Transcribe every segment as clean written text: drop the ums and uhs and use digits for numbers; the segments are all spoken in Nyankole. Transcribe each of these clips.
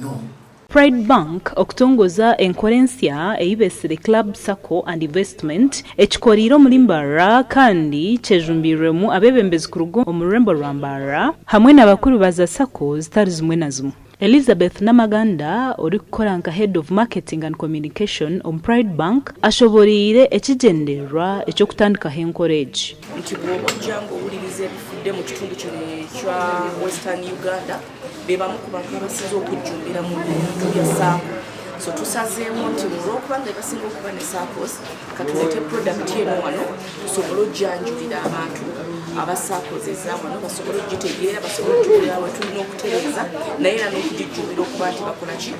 No. Pride Bank okutongoza enkora ensya ei beetsire Club Sacco and Investment ekikoreire omuri Mbarara kandi kyejumbiirwemu abeebembezi kuruga omu rurembo rwa Mbarara hamwe n'abakuru ba za Sacco zitari zimwe na zimwe. Elizabeth Namaganda orikukora nka Head of Marketing and Communication omu Pride Bank ashoboreire ekigyendererwa eky'okutandikaho enkora egi. Nti bw'oba ojja ng'owuliriza ebifudde mu kitundu kino ekya Western Uganda, be bamu ku bantu abasinze okujjumbira mu bintu bya Sacco. So tusazeewo nti olw'okuba nga bebasinga okuba ne Saccos, katuleete product eno wano tusobole ojjanjulira abantu aba Saccos eza wano basobole okugitegeera, basobole okugitegeera we tulina okutereeza naye era n'okugijjumbira okuba nti bakola ki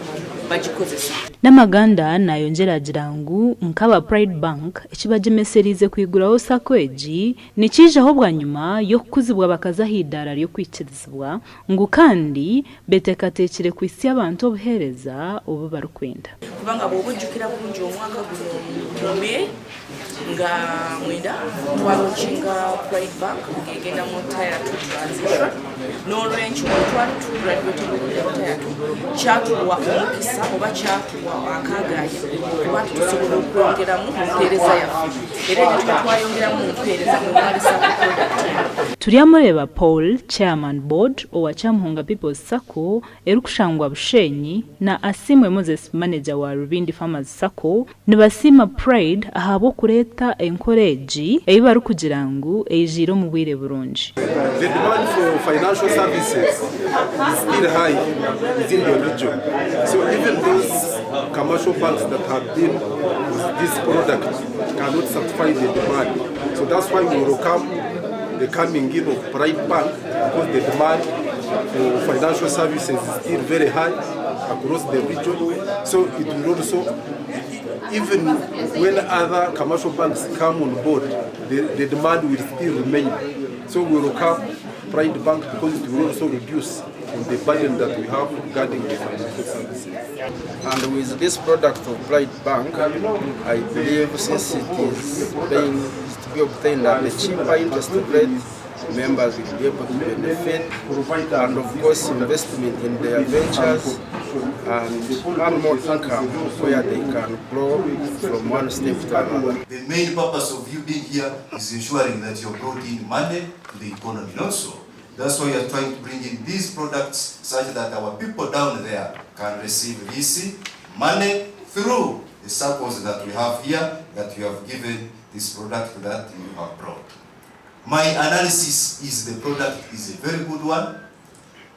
bagikozesa. Namaganda nayongyera agira ngu nk'aba Pride Bank ekibagyemesereize kwiguraho Sacco egi nikiijaho bwanyima y'okukuzibwa bakaza ah'idaara ry'okwikirizibwa ngu kandi beteekateekire kuhitsya abantu obuheereza obu barikwenda. Kubanga bw'oba ojjukira bulungi omwaka guno mu May nga mwenda twalonkinga Pride Bank ng'egenda mu Tier 2 transition. N'olwekyo bwe twali tugraduatinga okudda mu Tier 2 kyatuwa omukisa oba kyatuwa akaagaanya okuba nti tusobola okwongeramu mu mpeereza yaffe era ebintu bye twayongeramu mu mpeereza mwe mwali Sacco product eno. Turyamureeba Paul, Chairman Board owa Kyamuhunga People's Sacco erikushangwa Bushenyi na Asiimwe Moses Manager wa Rubindi Farmers Sacco nibasiima Pride ahabw'okureeta enkora egi ei barikugira ngu eijiire omu bwire burungi. The demand for financial services is still high within the region. So even those commercial banks that have been with this product cannot satisfy the demand. So that's why we welcome the coming in of Pride Bank because the demand for financial services is still very high across the region. So it will also, even when other commercial banks come on board, the demand will still remain. So we will welcome Pride Bank because it will also reduce on the burden that we have regarding the financial services. And with this product of Pride Bank, I believe since it is being to be obtained at a cheaper interest rate, members will be able to benefit and of course investment in their ventures and earn more income where they can grow from one step to another. The main purpose of you being here is ensuring that you're brought in money to the economy, not so. That's why we are trying to bring in these products such that our people down there can receive this money through the circles that we have here, that you have given this product that you have brought. My analysis is the product is a very good one,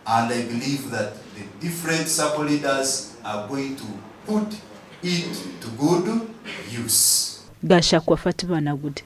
and I believe that the different circle leaders are going to put it to good use. Gashakwa Fatima Nagudi.